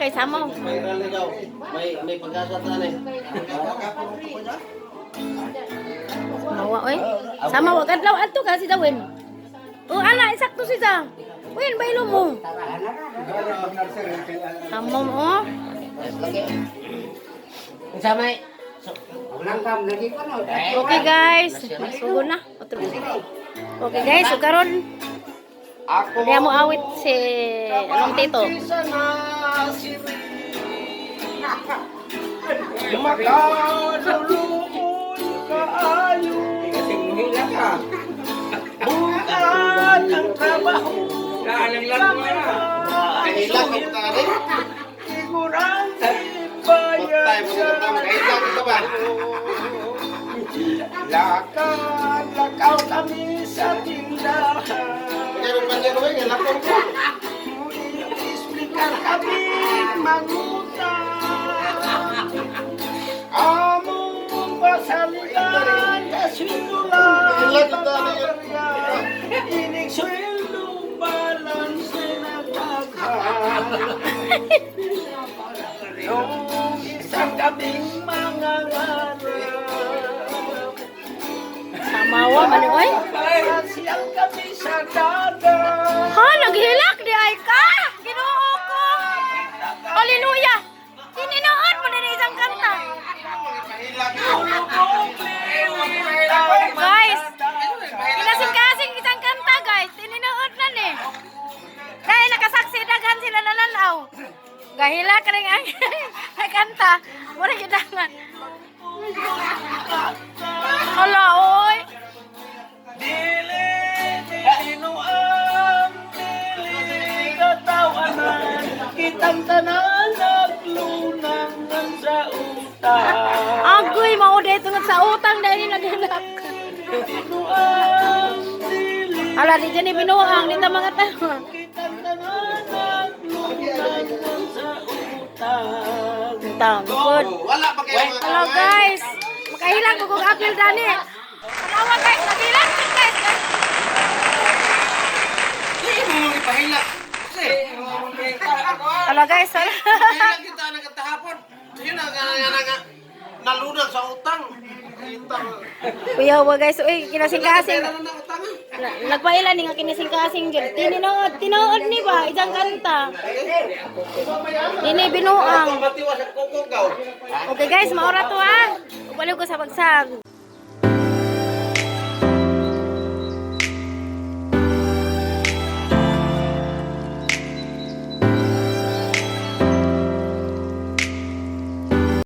kay samaw. May rally daw. May pag-asa tan eh. Mawa oy. Samaw wag adlaw adto ka si Dawin. Oh ana sakto si sa. Win baylo mo. Samaw mo. Oh. Unsa may? Okay guys, sugod na. Otro. Okay guys, so karon Ako kaya mo awit si anong tito. Makadulungon kaayo. Kasi muhila ka. Bukan ang trabaho. Kahila ka mo tani. Sigurang Patay bayan mo sa tama. Kahila ka ba? Lakad, lakaw kami sa tindahan. Kaya mo panjero eh, lapor ko. Explicar kami mangutang. Among pasalitan kasindulan pamabarya. Inig sweldo balanse na daghan. Nung isang gabing mga ngarap. Samawa man oy. Siyang kami sa dagat. Ha, naghilak di ay ka. Ginoo ko. Hallelujah. Tininood mo din isang kanta. Guys, kinasing-kasing isang kanta guys. Tininood na ni. Dahil nakasaksi daghan sila nananaw. Gahila ka rin ang kanta. Mura gidangan. Hala, oy. Dili, dilinuan, dili katawanan, kitang tanan naglunangan sa utang. Agoy, mao dahil tungod sa utang dahil naghilak. Dilinuan, dili, Hala, di dyan ibinuang, di ta mga tao. kitang tanan naglunangan sa utang. Taon, good. Wala pa kayo mga Hello guys! Makahilang ko kong apil dani. Tanawa guys, naghilang jud guys. Di mo mong ipahila. Kasi, Hello guys, hello. pahila kita na katahapon. Sige na, nga nga nga. Nalunag sa utang. Kita. Kuya wa guys, uy kinasing-kasing. Pera na utang. Nagpaila ni nga kinising-kasing jud. Tininood, tinuod ni ba isang kanta. Dini binuang. Matiwas ang kukugaw. Okay guys, maora to ha. Ubaliw ko sa pagsag.